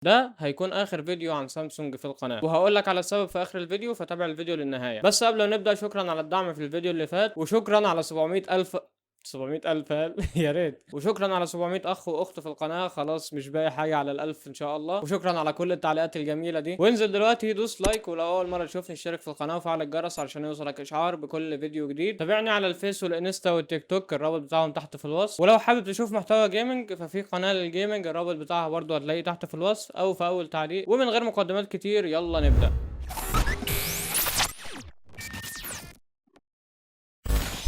ده هيكون اخر فيديو عن سامسونج في القناة، وهقول لك على السبب في اخر الفيديو، فتابع الفيديو للنهاية. بس قبل ما نبدأ، شكرا على الدعم في الفيديو اللي فات، وشكرا على 700 الف 700 ألف يا ريت، وشكرا على 700 أخ وأخت في القناة. خلاص مش باقي حاجة على الألف إن شاء الله. وشكرا على كل التعليقات الجميلة دي. وانزل دلوقتي دوس like، ولو أول مرة تشوفني اشترك في القناة وفعل الجرس علشان يوصلك إشعار بكل فيديو جديد. تابعني على الفيس والإنستا والتيك توك، الرابط بتاعهم تحت في الوصف. ولو حابب تشوف محتوى gaming ففي قناة لل gaming، الرابط بتاعها برضو هتلاقيه تحت في الوصف أو في أول تعليق. ومن غير مقدمات كتير يلا نبدأ.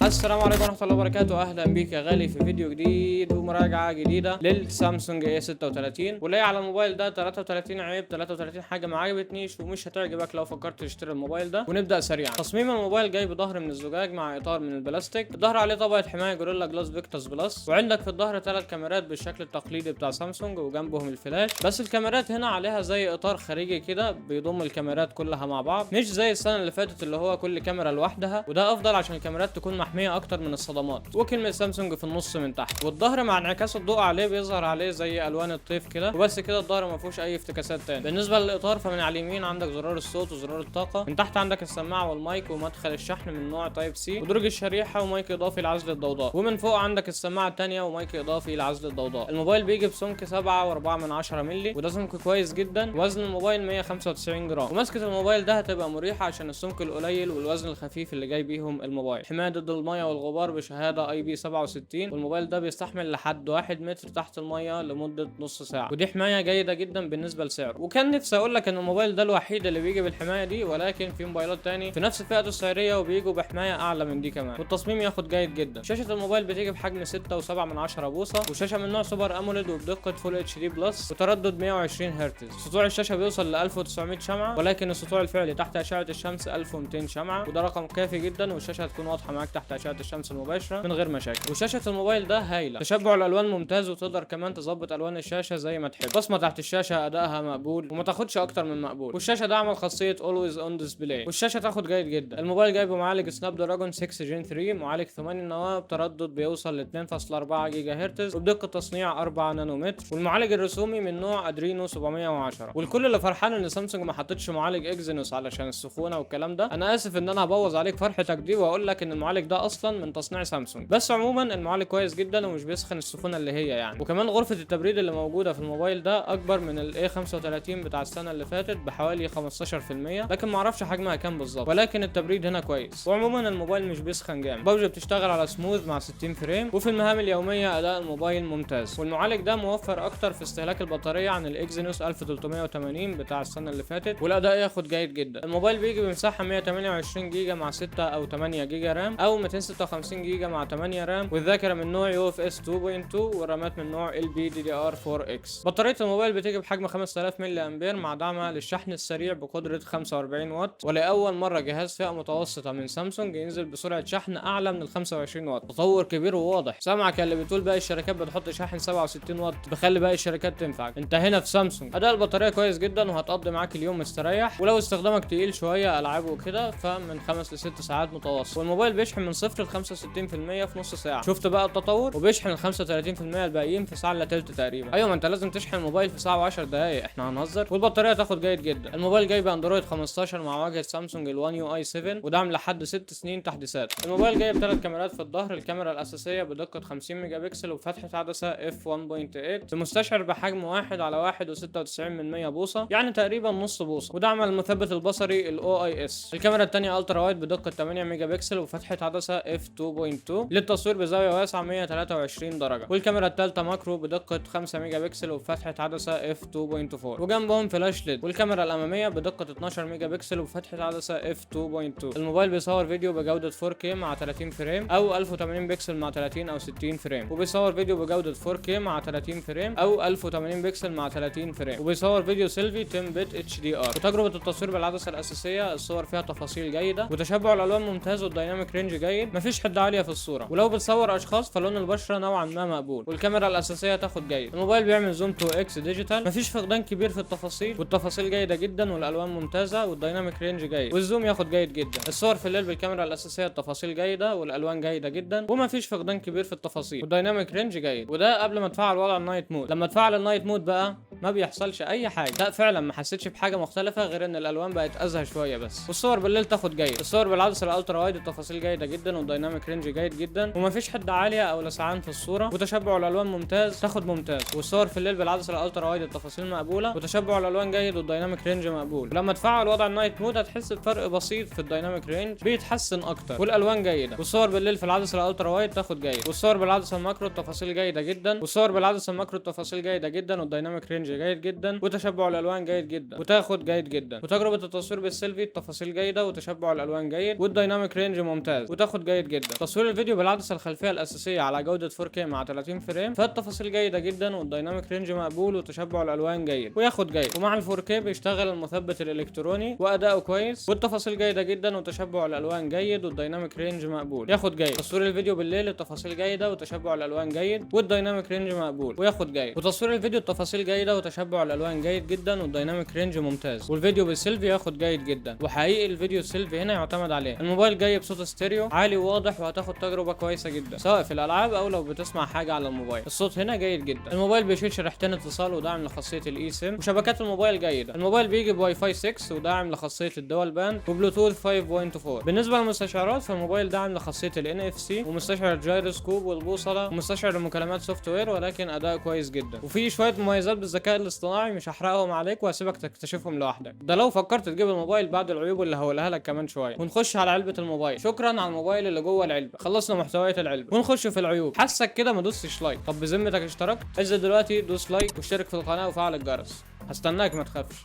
السلام عليكم ورحمة الله وبركاته، أهلا بيك يا غالي في فيديو جديد ومراجعة جديدة للسامسونج A36. ولاقي على الموبايل ده 33 عيب، 33 حاجة ما عجبتنيش ومش هتعجبك لو فكرت تشتري الموبايل ده. ونبدأ سريعا. تصميم الموبايل جاي بظهر من الزجاج مع إطار من البلاستيك، الظهر عليه طبقة حماية جوريلا جلاس فيكتوس بلس، وعندك في الظهر 3 كاميرات بالشكل التقليدي بتاع سامسونج وجنبهم الفلاش. بس الكاميرات هنا عليها زي إطار خارجي كده بيضم الكاميرات كلها مع بعض، مش زي السنة اللي فاتت اللي هو كل كاميرا لوحدها، وده أفضل عشان الكاميرات تكون محمية اكتر من الصدمات. وكلمة سامسونج في النص من تحت، والظهر مع انعكاس الضوء عليه بيظهر عليه زي الوان الطيف كده. وبس كده، الظهر ما فيهوش اي افتكاسات تاني. بالنسبة للاطار فمن على اليمين عندك زرار الصوت وزرار الطاقة، من تحت عندك السماعة والمايك ومدخل الشحن من نوع type C ودرج الشريحة ومايك اضافي لعزل الضوضاء، ومن فوق عندك السماعة الثانية ومايك اضافي لعزل الضوضاء. الموبايل بيجي بسمك 7.4 مللي، وده سمك كويس جدا. وزن الموبايل 195 جرام، ومسكة الموبايل ده هتبقى مريحة عشان السمك القليل والوزن الخفيف اللي جاي بيهم الموبايل. حماية ضد المية والغبار بشهادة IP 67، والموبايل ده بيستحمل لحد 1 متر تحت المية لمدة نص ساعة، ودي حماية جيدة جدا بالنسبة لسعره. وكان نفسي اقول لك ان الموبايل ده الوحيد اللي بيجي بالحماية دي، ولكن في موبايلات تاني في نفس فئته السعرية وبيجوا بحماية اعلى من دي كمان، والتصميم ياخد جيد جدا. شاشة الموبايل بتيجي بحجم 6.7 بوصة، وشاشة من نوع super AMOLED وبدقة full HD plus وتردد 120 هرتز. سطوع الشاشة بيوصل ل 1900 شمعة، ولكن السطوع الفعلي تحت أشعة الشمس 1200 شمعة، وده رقم كافي جدا، والشاشة هتكون واضحة معاك تحت أشعة الشمس المباشرة من غير مشاكل. وشاشة الموبايل ده هايلة، تشبع الألوان ممتاز، وتقدر كمان تظبط ألوان الشاشة زي ما تحب. بصمة تحت الشاشة أدائها مقبول وما تاخدش أكتر من مقبول، والشاشة دعم خاصية always on display، والشاشة تاخد جيد جدا. الموبايل جايب معالج سناب دراجون 6 Gen 3، معالج 8 نواة بتردد بيوصل ل 2.4 جيجا هرتز وبدقة تصنيع 4 نانومتر، والمعالج الرسومي من نوع ادرينو 710. والكل اللي فرحان ان سامسونج ما حطتش معالج اكزينوس علشان السخونه والكلام ده، انا اسف ان انا هبوظ عليك فرحتك دي واقول لك ان المعالج ده اصلا من تصنيع سامسونج. بس عموما المعالج كويس جدا ومش بيسخن السخونه اللي هي يعني. وكمان غرفة التبريد اللي موجودة في الموبايل ده اكبر من ال A35 بتاع السنة اللي فاتت بحوالي 15%، لكن ما اعرفش حجمها كام بالظبط، ولكن التبريد هنا كويس. وعموما الموبايل مش بيسخن جامد. ببجي بتشتغل على سموث مع 60 frame، وفي المهام اليومية اداء الموبايل ممتاز. والمعالج ده موفر اكتر في استهلاك البطارية عن الاكزينوس 1380 بتاع السنة اللي فاتت، والاداء ياخد جيد جدا. الموبايل بيجي بمساحة 128 جيجا مع 6 او 8 جيجا RAM، او 256 جيجا مع 8 RAM، والذاكرة من نوع UFS 2.2، والرامات من نوع LPDDR4X. بطارية الموبايل بتيجي بحجم 5000 ملي امبير مع دعمها للشحن السريع بقدره 45 واط، ولاول مرة جهاز فئة متوسطه من سامسونج ينزل بسرعة شحن اعلى من ال 25 واط. تطور كبير وواضح. سامعك اللي بتقول باقي الشركات بتحط شاحن 67 واط، بخلي باقي الشركات تنفعك، انت هنا في سامسونج. اداء البطارية كويس جدا وهتقضي معاك اليوم مستريح، ولو استخدامك تقيل شوية العاب وكده فمن 5 ل 6 ساعات متواصل. والموبايل بيشحن من 0 ل 65% في نص ساعة، شفت بقى التطور؟ وبيشحن ال 35% الباقيين في ساعة الا تلت تقريبا. ايوه ما انت لازم تشحن الموبايل في ساعة و10 دقائق، احنا هنهزر؟ والبطاريه تاخد جيد جدا. الموبايل جاي باندرويد 15 مع واجهه سامسونج ال1 UI 7 ودعم لحد 6 سنين تحديثات. الموبايل جاي بثلاث كاميرات في الظهر، الكاميرا الاساسية بدقة 50 ميجا بكسل وفتحه عدسة f 1.8 بمستشعر بحجم 1 على 1.96 من 100 بوصه، يعني تقريبا نص بوصه، ودعم المثبت البصري ال OIS. الكاميرا الثانية ultra wide بدقة 8 ميجا بكسل وفتحه عدسة f 2.2 للتصوير بزاوية واسعة 123 درجه، والكاميرا الثالثة macro بدقة 5 ميجا بكسل وفتحه عدسة f 2.4 وجنبهم flash LED، والكاميرا الامامية بدقة 12 ميجا بكسل وفتحه عدسة f 2.2. الموبايل بيصور فيديو بجوده 4K مع 30 frame، او 1080 بكسل مع 30 او 60 frame، وبيصور فيديو بجوده 4K مع 30 frame، او 1080 بكسل مع 30 frame، وبيصور فيديو سيلفي 10 bit HDR. وتجربه التصوير بالعدسه الاساسية الصور فيها تفاصيل جيدة، وتشبع الالوان ممتاز، وال dynamic range جيد، جيد، مفيش حده عالية في الصورة، ولو بتصور اشخاص فلون البشرة نوعا ما مقبول، والكاميرا الاساسية تاخد جيد. الموبايل بيعمل zoom 2x digital، مفيش فقدان كبير في التفاصيل، والتفاصيل جيدة جدا، والالوان ممتازة، وال dynamic range جيد، وال zoom ياخد جيد جدا. الصور في الليل بالكاميرا الاساسية التفاصيل جيدة والالوان جيدة جدا، ومفيش فقدان كبير في التفاصيل، وال dynamic range جيد، وده قبل ما تفعل وضع ال night mode. لما تفعل ال night mode بقى ما بيحصلش اي حاجة، لا فعلا ما حسيتش بحاجة مختلفة غير ان الالوان بقت ازهى شوية بس. والصور بالليل تاخد جيد. الصور بالعدسه ال ultra wide التفاصيل جيدة جدا، وال dynamic range جيد جدا، ومفيش حده عالية او لسعان في الصورة، وتشبع الالوان ممتاز، تاخد ممتاز. والصور في الليل بالعدسه ال ultra wide التفاصيل مقبولة، وتشبع الالوان جيد، وال dynamic range مقبول. لما تفعل وضع ال night mode هتحس بفرق بسيط في ال dynamic range، بيتحسن اكتر، والالوان جيدة. والصور بالليل في العدسة ال ultra wide تاخد جيد. والصور بالعدسه ال macro التفاصيل جيدة جدا، والصور بالعدسه ال macro التفاصيل جيدة جدا، وال dynamic range جيد جدا، وتشبع الالوان جيد جدا، وتاخد جيد جدا. وتجربه التصوير بالسيلفي التفاصيل جيدة، وتشبع الالوان جيد، وال dynamic range ممتاز، وتاخد جيد جدا. تصوير الفيديو بالعدسه الخلفية الاساسية على جوده 4K مع 30 frame، فالتفاصيل جيدة جدا، وال dynamic range مقبول، وتشبع الالوان جيد، وياخد جيد. ومع ال 4K بيشتغل المثبت الالكتروني واداؤه كويس، والتفاصيل جيدة جدا، وتشبع الالوان جيد، وال dynamic range مقبول، ياخد جيد. تصوير الفيديو بالليل التفاصيل جيدة، وتشبع الالوان جيد، وال dynamic range مقبول، وياخد جيد. وتصوير الفيديو التفاصيل جيدة، وتشبع الالوان جيد جدا، وال dynamic range ممتاز، والفيديو بالسيلفي ياخد جيد جدا. وحقيقي الفيديو السيلفي هنا يعتمد عليه. الموبايل جاي بصوت ستيريو عالي وواضح، وهتاخد تجربه كويسة جدا سواء في الالعاب او لو بتسمع حاجة على الموبايل. الصوت هنا جيد جدا. الموبايل بيشيل شريحتين اتصال ودعم لخاصيه ال eSIM، وشبكات الموبايل جيدة. الموبايل بيجي بواي فاي 6 وداعم لخاصيه ال dual band وبلوتوث 5.4. بالنسبة للمستشعرات فالموبايل داعم لخاصيه ال NFC ومستشعر الجيروسكوب والبوصله ومستشعر المكالمات software، ولكن اداء كويس جدا. وفي شوية مميزات بالذكاء الاصطناعي مش هحرقهم عليك وهسيبك تكتشفهم لوحدك، ده لو فكرت تجيب الموبايل بعد العيوب اللي هقولها لك كمان شوية. ونخش على علبة الموبايل. شكرا على الموبايل اللي جوه العلبة، خلصنا محتويات العلبة ونخش في العيوب. حاسك كده ما دوستش like، طب بذمتك اشتركت؟ انزل دلوقتي دوس like واشترك في القناة وفعل الجرس، هستناك ما تخافش.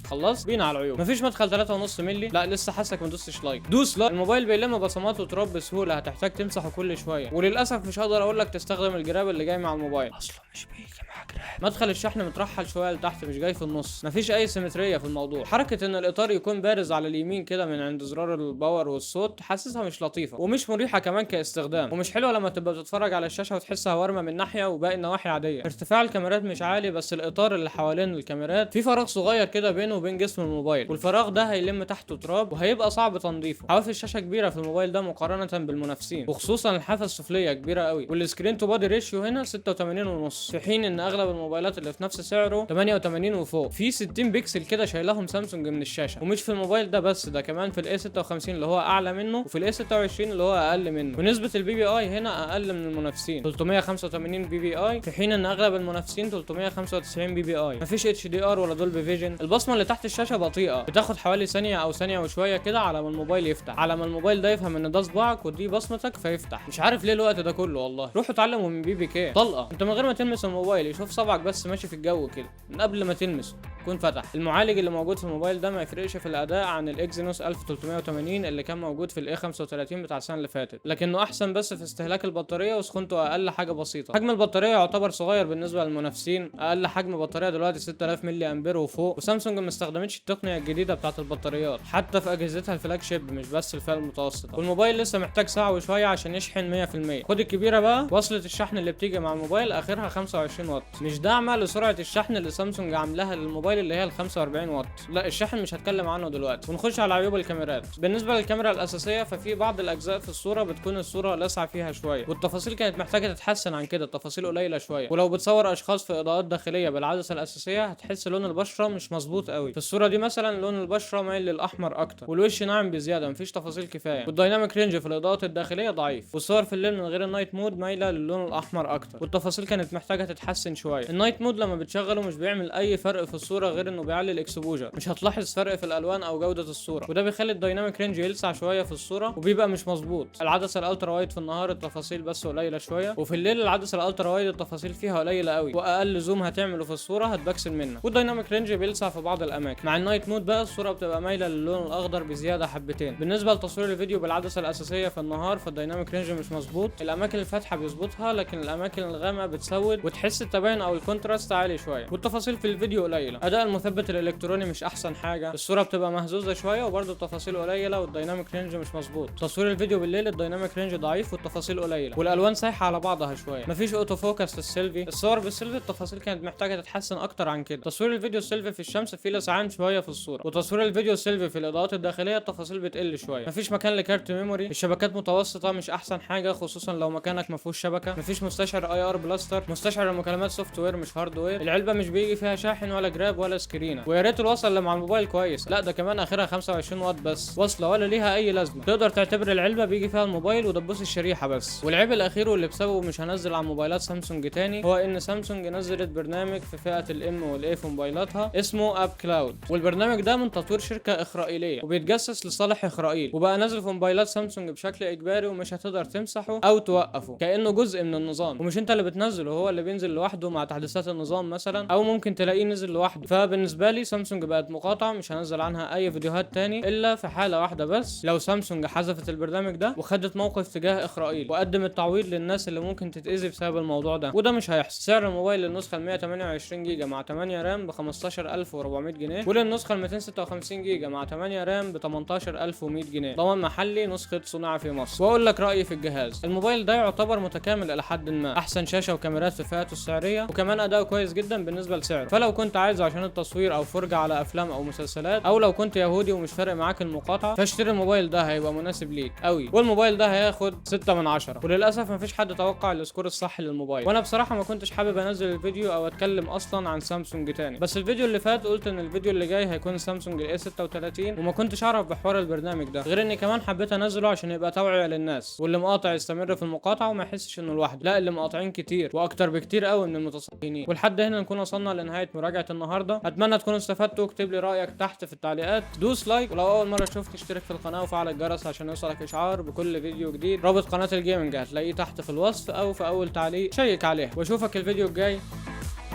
خلص بينا على العيوب. مفيش مدخل 3.5 مللي، لا لسه حاسك ما دوستش like، دوس like. الموبايل بيلم بصمات وتراب بسهولة، هتحتاج تمسحه كل شوية، وللاسف مش هقدر اقول لك تستخدم الجراب اللي جاي مع الموبايل، اصلا مش بيجي مع جراب. مدخل الشحن مترحل شوية لتحت، مش جاي في النص، مفيش اي symmetry في الموضوع. حركة ان الاطار يكون بارز على اليمين كده من عند زرار ال power والصوت حاسسها مش لطيفة ومش مريحه كمان كاستخدام، ومش حلوة لما تبقى بتتفرج على الشاشة وتحسها وارمه من ناحية وباقي النواحي عادية. ارتفاع الكاميرات مش عالي، بس الاطار اللي حوالين الكاميرات في فراغ صغير كده بينه وبين جسم الموبايل، والفراغ ده هيلم تحته تراب وهيبقى صعب تنظيفه. حواف الشاشة كبيرة في الموبايل ده مقارنة بالمنافسين، وخصوصا الحافة السفليه كبيرة قوي، وال screen to body ratio هنا 86 ونص، في حين ان اغلب الموبايلات اللي في نفس سعره 88 وفوق. في 60 بكسل كده شايلهم سامسونج من الشاشة، ومش في الموبايل ده بس، ده كمان في ال A 56 اللي هو اعلى منه، وفي ال A 26 اللي هو اقل منه. ونسبه ال PPI هنا اقل من المنافسين 385 PPI، في حين ان اغلب المنافسين 395 PPI. مفيش HDR ولا Dolby Vision. البصمة اللي تحت الشاشة بطيئه، بتاخد حوالي ثانية او ثانية وشوية كده على ما الموبايل يفتح، على ما الموبايل ده يفهم ان ده صباعك ودي بصمتك فيفتح. مش عارف ليه الوقت ده كله والله. روحوا اتعلموا من BBK طلقه، انت من غير ما تلمس الموبايل يشوف صبعك بس ماشي في الجو كده من قبل ما تلمسه يكون فتح. المعالج اللي موجود في الموبايل ده ما يفرقش في الاداء عن ال Exynos 1380 اللي كان موجود في ال A 35 بتاع السنة اللي فاتت، لكنه احسن بس في استهلاك البطارية وسخونته اقل حاجة بسيطة. حجم البطارية يعتبر صغير بالنسبة للمنافسين، اقل حجم بطارية دلوقتي 6000 ملي امبير وفوق، وسامسونج ما استخدمتش التقنية الجديدة بتاعه البطاريات حتى في اجهزتها ال flagship مش بس الفئة المتوسطة. والموبايل لسه محتاج ساعة وشوية عشان يشحن 100%. خد الكبيرة بقى، وصلة الشحن اللي بتيجي مع الموبايل اخرها 25 واط، مش داعمه لسرعه الشحن اللي سامسونج عاملاها للموبايل اللي هي ال 45 واط. لا الشاحن مش هتكلم عنه دلوقتي. ونخش على عيوب الكاميرات. بالنسبة للكاميرا الاساسية ففي بعض الاجزاء في الصورة بتكون الصورة لاسعه فيها شوية، والتفاصيل كانت محتاجه تتحسن عن كده، التفاصيل قليله شوية. ولو بتصور اشخاص في اضاءات داخلية بالعدسه الاساسية هتحس لون البشرة مش مظبوط قوي. في الصورة دي مثلا لون البشرة مايل للاحمر اكتر، والوش ناعم بزيادة، مفيش تفاصيل كفاية، وال dynamic range في الاضاءات الداخلية ضعيف، والصور في الليل من غير ال night mode مايلة للون الاحمر اكتر، والتفاصيل كانت محتاجه تتحسن شوية. ال night mode لما بتشغله مش بيعمل اي فرق في الصورة غير انه بيعلي ال exposure، مش هتلاحظ فرق في الالوان او جوده الصورة، وده بيخلي ال dynamic range يلسع شوية في الصورة وبيبقى مش مظبوط. العدسة ال ultra wide في النهار التفاصيل بس قليله شوية، وفي الليل العدسة ال ultra wide التفاصيل فيها قليله قوي، واقل zoom هتعمله في الصورة هتبكسل منك، وال dynamic range بيلسع في بعض الاماكن. مع ال night mode بقى الصورة بتبقى مايلة للون الاخضر بزيادة حبتين. بالنسبة لتصوير الفيديو بالعدسه الاساسية في النهار فال dynamic range مش مظبوط، الاماكن الفاتحة بيظبطها لكن الاماكن الغامقه بتسود وتحس التباين او ال contrast عالي شوية، والتفاصيل في الفيديو قليله. اداء اداء المثبت الالكتروني مش احسن حاجة، الصورة بتبقى مهزوزة شوية وبرده التفاصيل قليله وال dynamic range مش مظبوط. تصوير الفيديو بالليل ال dynamic range ضعيف والتفاصيل قليله والالوان سايحه على بعضها شوية. مفيش auto focus في السيلفي، الصور بالسيلفي التفاصيل كانت محتاجه تتحسن اكتر عن كده. تصوير الفيديو السيلفي في الشمس فيه لسعان شوية في الصورة، وتصوير الفيديو السيلفي في الاضاءات الداخلية التفاصيل بتقل شوية. مفيش مكان لكارت memory، الشبكات متوسطه مش احسن حاجة خصوصا لو مكانك ما فيهوش شبكة. مفيش مستشعر IR blaster، مستشعر المكالمات software مش hardware. العلبة مش بيجي فيها شاحن ولا جراب ولا سكرينه، ويا ريت الوصل اللي مع الموبايل كويس، لا ده كمان اخرها 25 واط بس، وصله ولا ليها اي لازمه. تقدر تعتبر العلبة بيجي فيها الموبايل ودبوس الشريحة بس. والعيب الاخير واللي بسببه مش هنزل على موبايلات سامسونج تاني، هو ان سامسونج نزلت برنامج في فئة ال M وال A في موبايلاتها اسمه AppCloud، والبرنامج ده من تطوير شركة اسرائيلية وبيتجسس لصالح اسرائيل، وبقى نازل في موبايلات سامسونج بشكل اجباري ومش هتقدر تمسحه او توقفه كانه جزء من النظام، ومش انت اللي بتنزله، هو اللي بينزل لوحده مع تحديثات النظام مثلا، او ممكن تلاقيه نزل لوحده. فبالنسبه لي سامسونج بقت مقاطعه، مش هنزل عنها اي فيديوهات تاني الا في حاله واحدة بس، لو سامسونج حذفت البرنامج ده وخدت موقف تجاه اسرائيل وقدمت تعويض للناس اللي ممكن تتاذي بسبب الموضوع ده، وده مش هيحصل. سعر الموبايل للنسخه ال 128 جيجا مع 8 RAM ب 15400 جنيه، وللنسخه ال 256 جيجا مع 8 RAM ب 18100 جنيه، ضمان محلي، نسخه صناعة في مصر. واقول لك رايي في الجهاز، الموبايل ده يعتبر متكامل الى حد ما، احسن شاشة وكاميرات في فئته السعرية، وكمان اداؤه كويس جدا بالنسبة لسعره. فلو كنت عايزه عشان التصوير او فرجه على افلام او مسلسلات، او لو كنت يهودي ومش فارق معاك المقاطعة، فاشتري الموبايل ده، هيبقى مناسب ليك قوي. والموبايل ده هياخد 6 من 10. وللاسف مفيش حد توقع ال score الصح للموبايل، وانا بصراحة ما كنتش حابب انزل الفيديو او اتكلم اصلا عن سامسونج تاني، بس الفيديو اللي فات قلت ان الفيديو اللي جاي هيكون سامسونج ال A 36، وما كنتش اعرف بحوار البرنامج ده، غير اني كمان حبيت انزله عشان يبقى توعيه للناس، واللي مقاطع يستمر في المقاطعة وما يحسش انه لوحده، لا اللي مقاطعين كتير واكتر بكتير قوي من المتصهينين. ولحد هنا نكون وصلنا لنهاية مراجعه النهارده، اتمنى تكونوا استفدتوا. اكتب لي رايك تحت في التعليقات، دوس like، ولو اول مرة تشوفني اشترك في القناة وفعل الجرس عشان يوصلك اشعار بكل فيديو جديد. رابط قناة ال gaming هتلاقيه تحت في الوصف او في اول تعليق، شيك عليها. واشوفك الفيديو الجاي،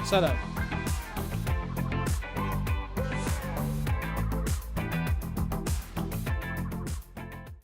سلام.